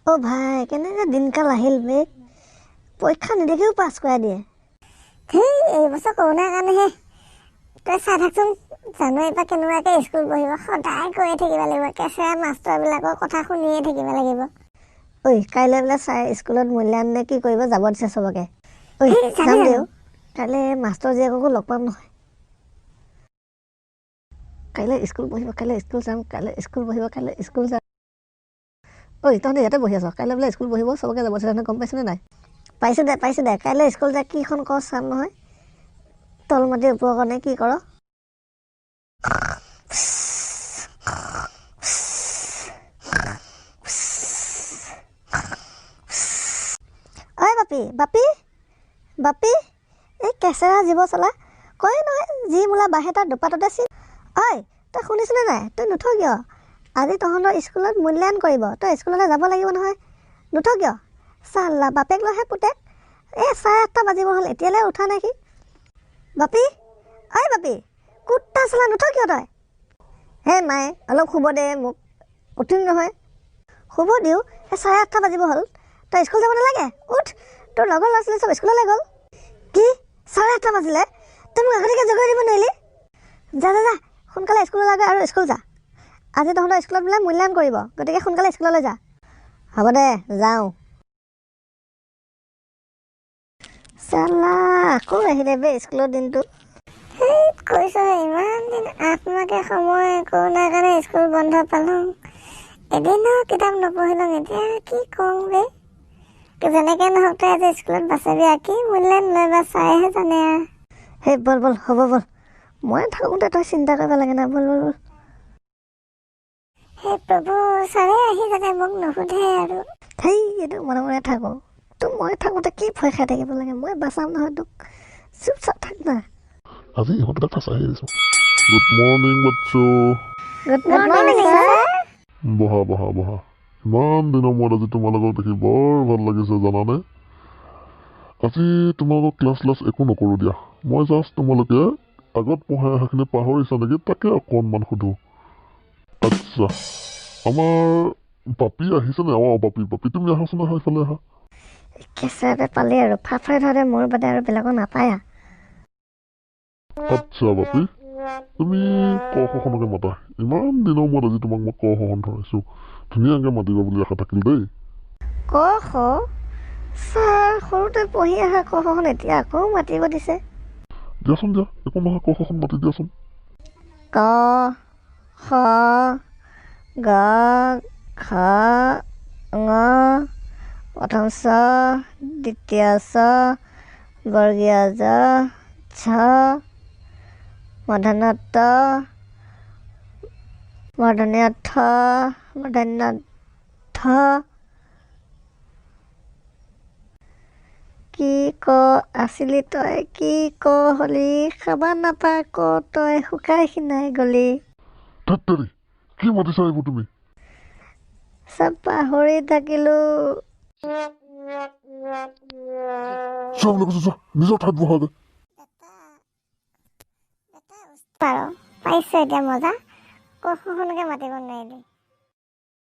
অ' ভাই, কেনেকৈ দিনকাল আহিল বে, পৰীক্ষা নিদিয়াকৈও পাছ কৰাই দিয়ে। ধেই, এইবছৰ কৰোণাৰ কাৰণেহে। তই চাই থাকচোন, জানুৱাৰীৰ পৰা কেনেকুৱাকৈ স্কুল বহিব। সদায় গৈয়ে থাকিব লাগিব, কেঁচেৰা মাষ্টৰবিলাকৰ কথা শুনিয়ে থাকিব লাগিব। ঐ, কাইলৈ বোলে ছাৰে স্কুলত মূল্যায়ন নে কি কৰিব যাব দিছে চবকে। ঐ। হেই, যাবি যাম। জানো? দেও, কাইলৈ মাষ্টৰ জীয়েককো লগ পাম নহয়। কাইলৈ স্কুল বহিব, কাইলৈ স্কুল যাম। কাইলৈ স্কুল বহিব, কাইলৈ স্কুল যাম। ঐ, তহঁতে ইয়াতে বহি আছ? কাইলৈ বোলে স্কুল বহিব, চবকে যাব দিছে নহয়, গম পাইছনে নাই? পাইছোঁ দে, পাইছোঁ দে। কাইলৈ স্কুল যা, কিখন কৰ চাম নহয়, তল মাটি ওপৰ কাৰণে কি কৰ। ঐ বাপি, বাপি, বাপি, এই কেঁচেৰা জীৱ চলা কয় নহয়, যি মোলা বাহে তাৰ দুপাততে চিন। ঐ, তই শুনিছনে নাই? তই নুঠ কিয়? আজি তহঁতৰ স্কুলত মূল্যায়ন কৰিব, তই স্কুললৈ যাব লাগিব নহয়, নুঠ কিয়? চাল্লা বাপেক লৈহে পুতেক, এই 8:30 বাজিব হ'ল, এতিয়ালৈ উঠা নাই সি। বাপি, ঐ বাপি, কুত্তা চালা, নুঠ কিয় তই? হে মায়ে, অলপ শুব দে মোক, উঠিম নহয়। শুব দিওঁ? এই 8:30 বাজিব হ'ল, তই স্কুল যাব নালাগে? উঠ, তোৰ লগৰ ল'ৰা ছোৱালী চব স্কুললৈ গ'ল। কি, 8:30 বাজিলে? তই মোক আগতীয়াকৈ জগাই দিব নোৱাৰিলি? যা যা যা, সোনকালে স্কুললৈ গৈ আৰু স্কুল যা। আজি তহঁতৰ স্কুলত বোলে মূল্যায়ন কৰিব, গতিকে সোনকালে স্কুললৈ যা। হ'ব দে, যাওঁ। চালা আকৌ আহিলে বে স্কুলৰ দিনটো। সেই কৈছোঁ, ইমান দিন 8 মাহকে সময় কৰোণাৰ কাৰণে স্কুল বন্ধ পালোঁ, এদিনো কিতাপ নপঢ়িলোঁ। এতিয়া কি কওঁ বে? যেনেকে নহওক, তই আজি স্কুলত বাচাবি আৰু। কি মূল্যায়ন লয় বা ছাৰেহে জানে আৰু। সেই বল বল, হ'ব বল, মই থাকোঁতে তই চিন্তা কৰিব লাগে না। বল বল বল। হে প্ৰভু, ছাৰে আহি যাতে মোক নুসুধে আৰু। সেই এইটো মনে মনে থাকোঁ। তোক মই থাকোঁতে কি ভয় খাই থাকিব লাগে? মই বাচাম নহয় তোক, চুপ চাপ থাক না। আজি ইহঁত দুটাক ফচাই দিছোঁ। Good morning Bachchu. Good good morning morning sir. Sir. বহা বহা বহা। ইমান দিনৰ মূৰত আজি তোমালোকক দেখি বৰ ভাল লাগিছে, জানানে? আজি তোমালোকক ক্লাছ ক্লাছ একো নকৰোঁ দিয়া। মই জাষ্ট তোমালোকে আগত পঢ়াই অহাখিনি পাহৰিছা নেকি তাকে অকণমান সোধোঁ। আচ্ছা, আমাৰ পাপি আহিছেনে? অঁ পাপি, পাপি, তুমি আহাচোন, আহা, ইফালে আহা। কেঁচুৱাতে পালি আৰু ফাফাই ধৰে, মোৰ বাদে আৰু বেলেগক নাপায় আৰু। আচ্ছা বাপি, তুমি ক খখনকে মাতা। ইমান দিনৰ মূৰত আজি তোমাক মই ক খখন ধৰাইছোঁ, ধুনীয়াকৈ মাতিবা বুলি আশা থাকিল দেই। ক খ? ছাৰ, সৰুতে পঢ়ি অহা ক খখন এতিয়া আকৌ মাতিব দিছে। দিয়াচোন দিয়া, একো নহয়, ক খখন মাতি দিয়াচোন। ক খ গ ঘ ঙ, প্ৰথম চ, দ্বিতীয় চ, বৰ্গীয় জ, ঝ, মূৰ্ধন্য ট, মূৰ্ধন্য ঠ, মূৰ্ধন্য ধ। কি ক আছিলি তই, কি ক হলি, খাবা নাপা ক তই শুকাই ক্ষীণাই গলি। ধেত তেৰি, কি মাতিছা এইবোৰ তুমি? চব পাহৰি থাকিলো। যোৱা বুলি কৈছো, যোৱা, নিজৰ ঠাইত বহাগৈ। বাৰু, পাইছোঁ এতিয়া মজা। ক খখনকে মাতিব নোৱাৰিলি।